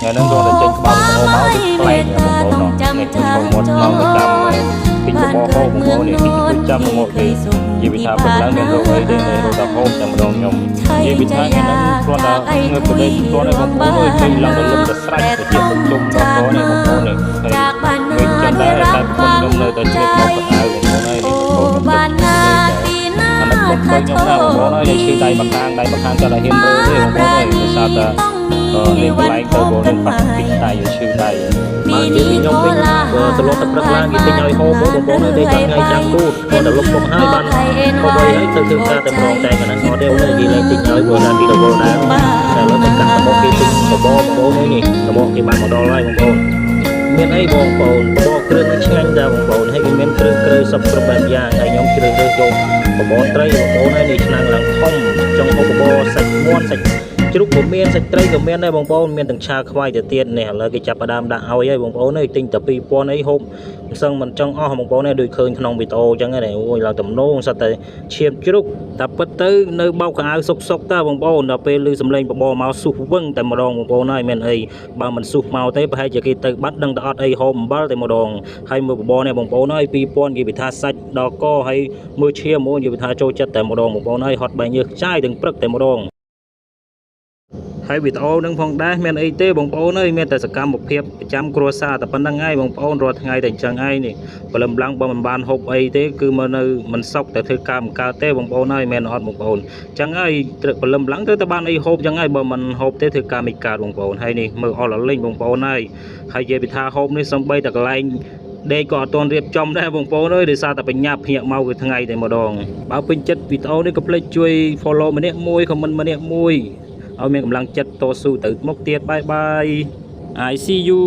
ថ្ងៃហ្នឹងគាត់តែចេញក្បាលវីដេអូមកគឺប្លែកបងប្អូននេះគឺឈរមាត់មកទៅចាំទិញបបរហូបបងប្អូននេះគឺចាំមកគេនិយាយពីថាព្រឹកឡើងមានរោគអីទេនេះរោគតែហូបតែម្ដងខ្ញុំនិយាយពីថាថ្ងៃហ្នឹងគ្រាន់តែងើបទៅលេងគ្រាន់តែបងប្អូនអើយឃើញឡើងទៅលឹមទៅស្រេចទៅជាប្រជុំដល់បងនេះបងប្អូននេះហើយ จากบ้าน វិញ นา ចឹង ด้วย ដែរ รัก តែ ฝัง ខ្ញុំនៅតែ ใจ ឆ្លៀតមកកៅបងប្អូនហើយ โอ้ នេះបងប្អូន บ้านนาปีหน้า អានេះបងប្អូ ถ้าน ខ្ញុំណាបងប្អូនហើយឈឺដៃម្ខាងដៃម្ខាងតែហ៊ានរើទេបងប្អូនហើយដោយសារតែ ต้องมี លេងក วัน ន្លែងទៅ พบ បងនឹង กันใหม่ ប៉ះពីដៃឈឺដៃ ปี បើនិយាយ นี้ ពីខ្ញុំវិញ ขอลา បើត្រឡប់តែព្រឹកឡើងគេទិញឲ្យហូបបងប្អូនអើយទេចាំថ្ងៃចាំគូតគាត់តែលុបពុកហើយបានហូបអីហើយទៅធ្វើការតែម្ដងតែកណ្ដឹងអត់ទេអូននិយាយឡើងទិញឲ្យព្រោះថាពីរវល់ដែរតែឥឡូវទៅកាត់តមកគេទិញបបរបងប្អូនអើយនេះតមកគេបានមកដល់ហើយបងប្អូនមានអីបងប្អូនបបរគ្រឿងនេះឆ្ងាញ់ដែរបងប្អូនហើយវាមានគ្រឿងក្រៅសពគ្រប់បែបយ៉ាងហើយខ្ញុំជ្រើសរើសយកបបរត្រីបងប្អូនហើយនេះឆ្នាំងឡើងធំចង់ហូបបបរសាច់មាន់សាច់ជ្រូកក៏មានសាច់ត្រីក៏មានដែរបងប្អូនមានទាំងឆាខ្វៃទៅទៀតនេះឥឡូវគេចាប់ផ្ដើមដាក់ឲ្យហើយបងប្អូនអើយទិញតែ2000អីហូបមិនសឹងមិនចង់អស់បងប្អូនអើយដូចឃើញក្នុងវីដេអូអញ្ចឹងហ្នឹងអូយឡើងទំនងសត្វតែឈាមជ្រូកតែពិតទៅនៅបោកខោអាវសុកសុកតើបងប្អូនដល់ពេលឮសំឡេងបបរមកស៊ុះវឹងតែម្ដងបងប្អូនហើយមានអីបើមិនស៊ុះមកទេប្រហែលជាគេទៅបាត់ដឹងតែអត់អីហូបអំបិលតែម្ដងហើយមើលបបរនេះបងប្អូនហើយ2000គេពិថាសាច់ដល់កហើយមើលឈាមអូនគេពិថាចូលចិត្តតែម្ដងបងប្អូនហើយហត់បែកញើសចាយទាំងព្រឹកតែម្ដង ហើយវីដេអូនឹងផងដែរមានអីទេបងប្អូនអើយមានតែសកម្មភាពប្រចាំគ្រួសារតែប៉ុណ្្នឹងឯងបងប្អូនរាល់ថ្ងៃតែអញ្ចឹងឯងនេះព្រលឹមឡើងបើមិនបានហូបអីទេគឺមកនៅមិនសុខតែធ្វើការមិនកើតទេបងប្អូនអើយមែនអត់បងប្អូនអញ្ចឹងហើយត្រូវព្រលឹមឡើងត្រូវតែបានអីហូបអញ្ចឹងហើយបើមិនហូបទេធ្វើការមិនកើតបងប្អូនហើយនេះមើលអស់លលេងបងប្អូនហើយហើយនិយាយពីថាហូបនេះសំបីតែកន្លែងដេកក៏អត់ទាន់រៀបចំដែរបងប្អូនអើយដោយសារតែបញ្ញាភ្ញាក់មកគឺថ្ងៃតែម្ដងបើពេញចិត្តវីដេអូនេះកុំភ្លេចជួយ follow ម្នាក់មួយ comment ម្នាក់មួយ ឲ្យមានកម្លាំងចិត្តតស៊ូទៅមុខទៀត bye bye, I see you.